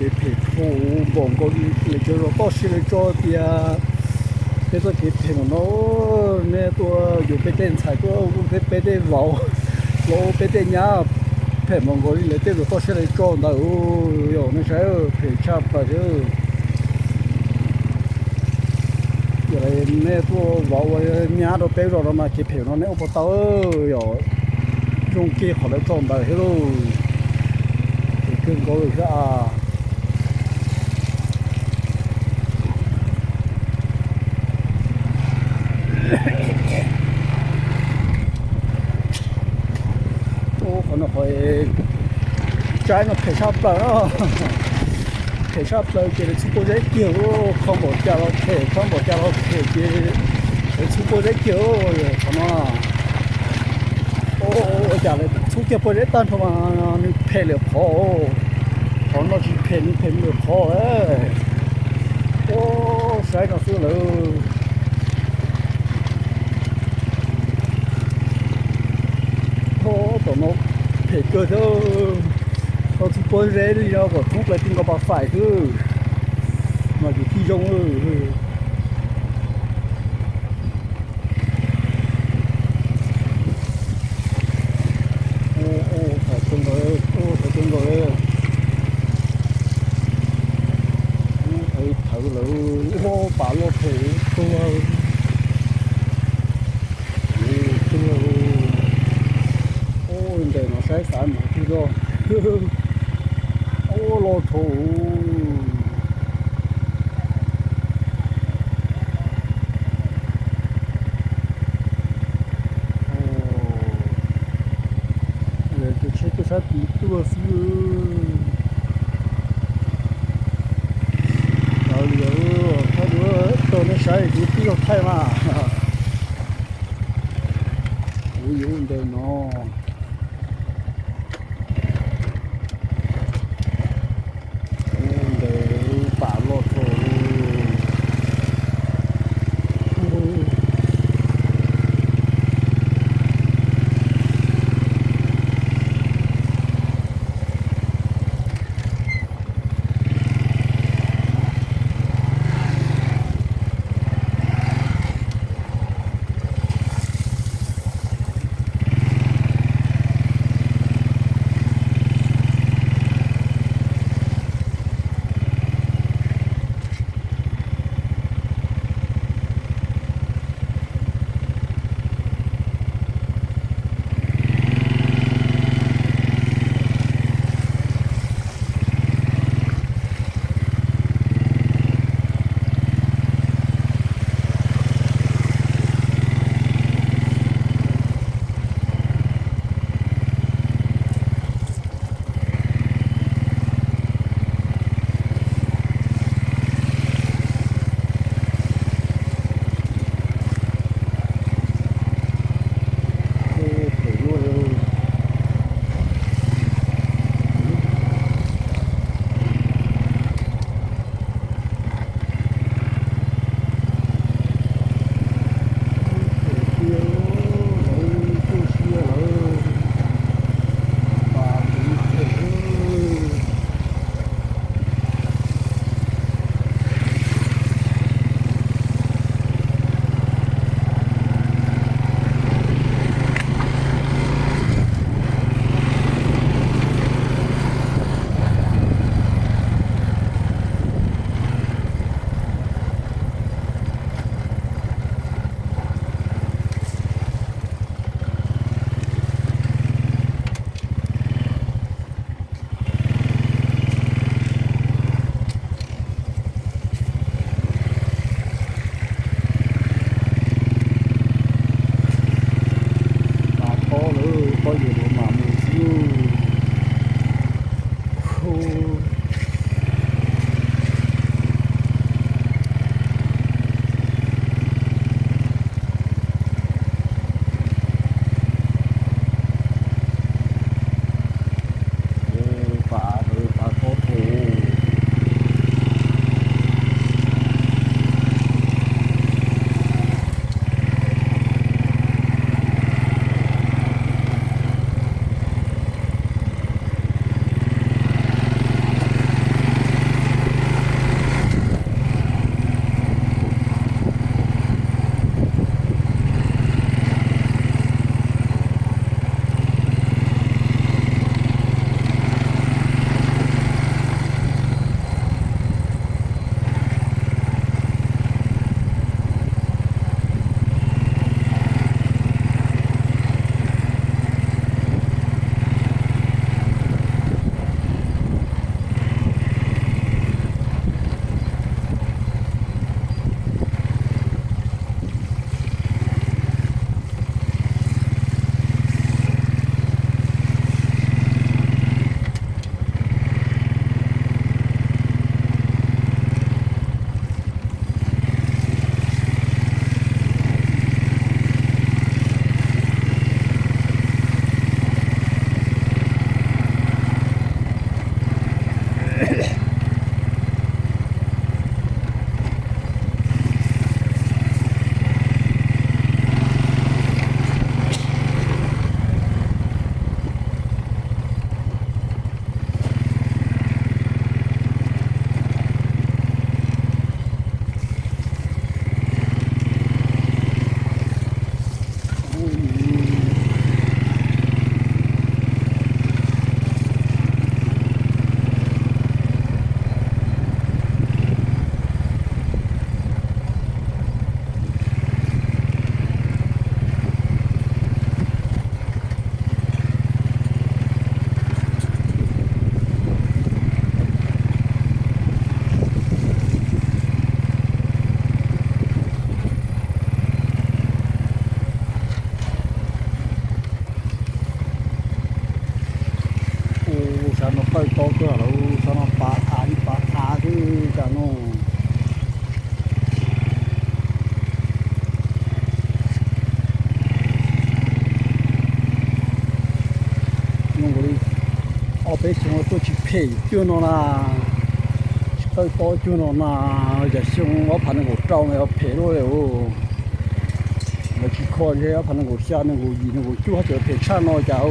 Phem dhau npaum nkaus li cov zos toj siab lawv tso tias peb txoj kev phem npaum no, nej tuaj yuav peb tej ntxhais tuaj ua peb tej vauv, los ua peb tej nyab, phem npaum nkaus li lawv tej zos toj siab lawv tso ntawd. Yog nej saib, phem tshaj plaws thiab. Yog nej tuaj vauv ua nyab rau peb zos no mas kev phem no nej ua puas tau, yog zoo kiag qhov lawv tso ntawd thiab lauj. Phem kawg nkaus li thiab a. Ub, qhov no qhov tsaib no phem tshaj plaws na. Phem tshaj plaws ces lawv txhub pob zeb kiag, kho npaum cas los phem, kho npaum cas los phem ces lawv txhub pob zeb kiag qhov no. Ua cas lawv txhub kiag pob zeb tag nrho mas nws phem lawm qhov, qhov no tsis phem, nws phem lawm qhov. Ub, saib no xwb lawm. Tom no phem kawg thiab. Tau txhub pob zeb li no kom thoob plaws ti nkaus pas faim xwb mas kuv thiaj zoo. Ub, ub, thaiv kawg nkaus, ub, thaiv kawg nkaus li. Ub, thaiv thawv lawm, ub, pas loj phem tuag. Ub, tuag. Ub, ntes no saib xav mus twg loj. Ub, loj dhau. Tus tsheb tuaj sab tid tuaj xwb. Tau li, thaij dua, tau nej saib kuv tib zaug thaij mas. Kuv yuav ua ntawm no. Ua sab no qawj tob kawg lawm, sab no pav av li pav av xwb cas no. Zoo nkaus li ob peb xyoo tuaj tsis phem cuag no na, tsis qawj tob cuag no na, cas xyoo ob phav nees nkaum rau no yog phem luaj li. Lawv tsis kho ntshe ob phav nees nkaum xya nees nkaum yim nees nkaum cuaj tseem phem tshaj no cas.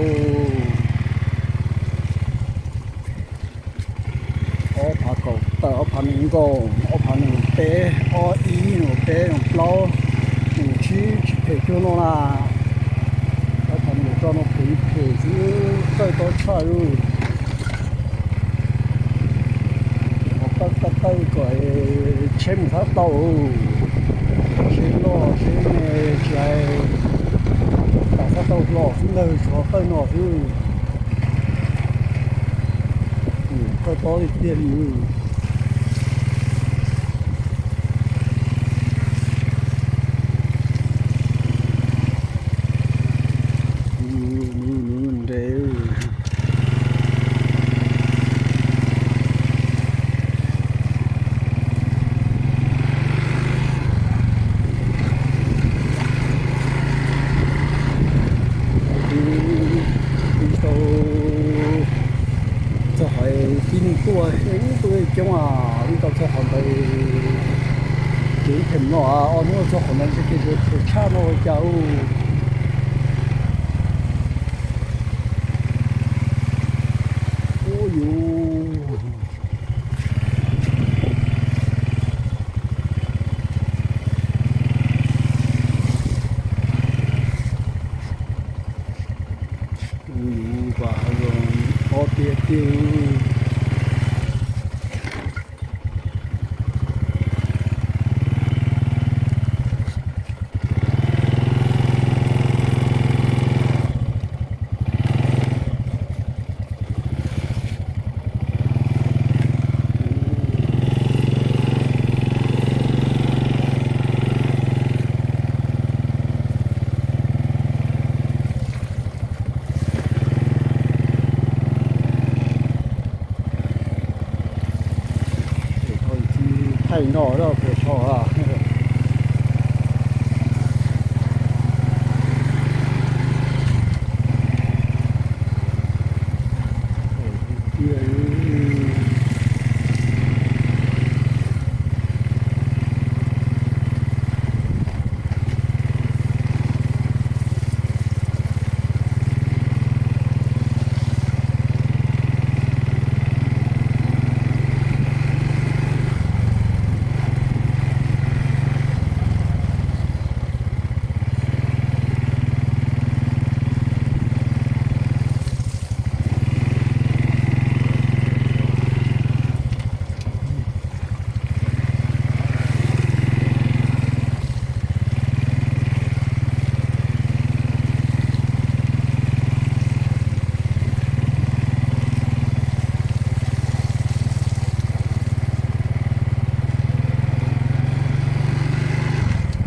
Ob phav kaum tawm, ob phav nees nkaum, ob phav nees peb, ob ib nees peb nees plaub nees tsib tsis phem cuag no na. Ob phav nees nkaum rau no phem phem xwb, qawj tob tshaj li. Qawj qawj qawj kom tsheb mus sab tau, tsheb loj tsheb me tsis hais, tas sab tau los xwb ntag, tsuas qawj no xwb. Qawj tob tiag tiag li. Nws nws nws nres. Tib tau txog qhov tib neeg tuaj heev tuaj coob, tib tau txog qhov ntawd ces ib them no, ob hnub txog qhov ntawd ntshe kev tsheb tsheb tshaj no cas. Ub yus, ub yus, vam zoo, ob tiag tiag. Thaij no lawm pem tsho.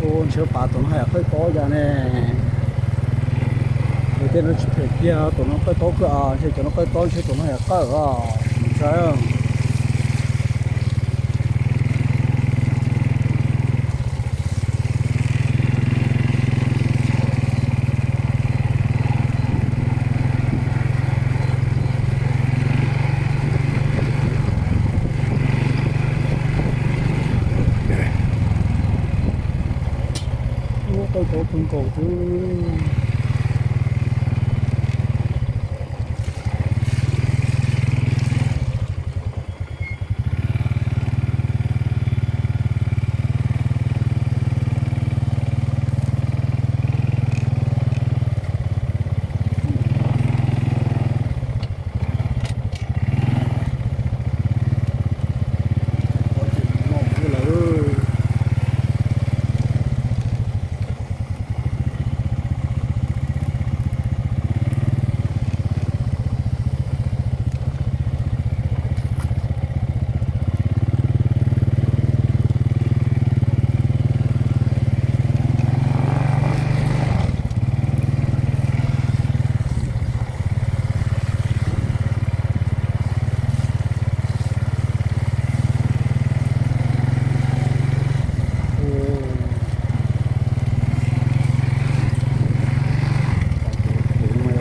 Ua ntshe pav tom no haj yam qawj tob cas ne. Nws tej no tsis phem kiag, tom no qawj tob kawg, ntshe cov no qawj tob ntshe tom no haj yam qawj os. Kub nkaus xwb.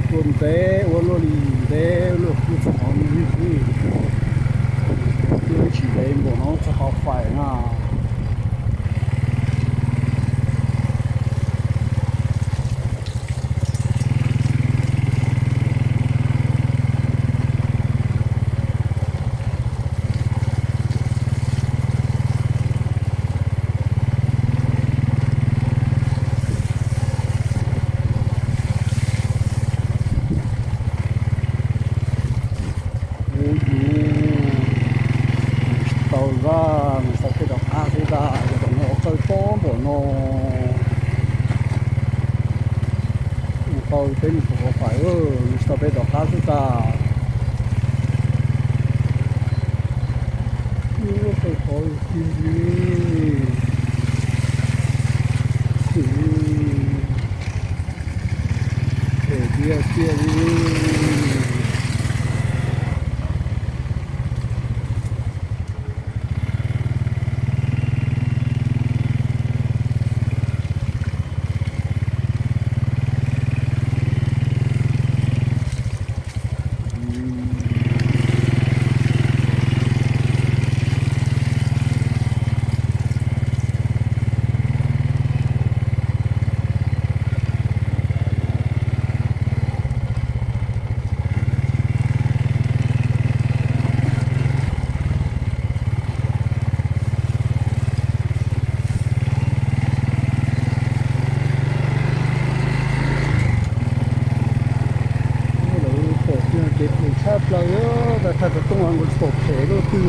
Tuaj ntev ua luaj li, ntev luaj kuj txog qhov no xwb. Twb tsis ntev npaum no txog qhov fais na. Ub, ub, tsis tau zaj, nws tau peb rov qab xwb tas, yog tom no txawj tob npaum no. Mus tau peb mus qhov fais, nws tsis tau peb rov qab xwb tas. Ub, txawj tob li tiag li. Ces tiag tiag li. Lawv pom tiag ces phem tshaj plaws, tas thaj tov tooj nkawd tsis pom phem luaj twg.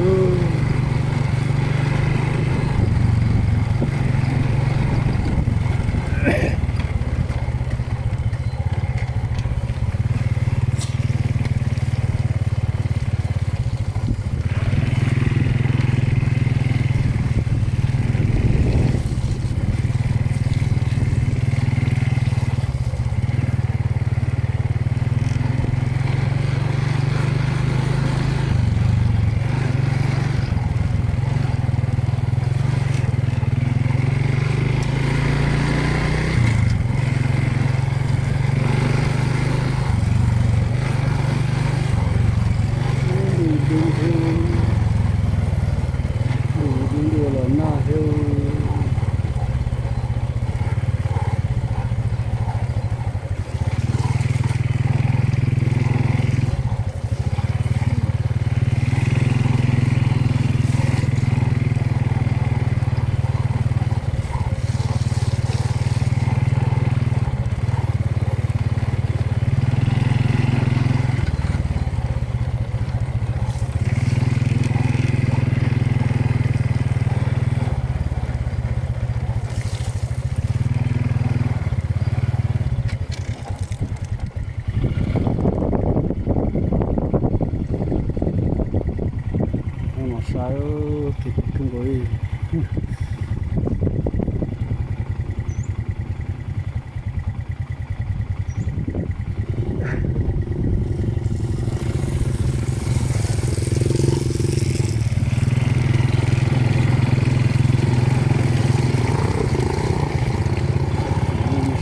Dub dua los nag thiab. Mus saib, kub nkaus li.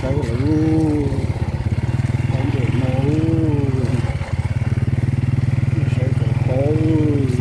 Saib lawv lub, saib ntawm no, saib tom tod.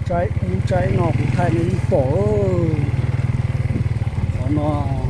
Tsaib ub tsaib no kuv thaij nej yeej pom. Qhov no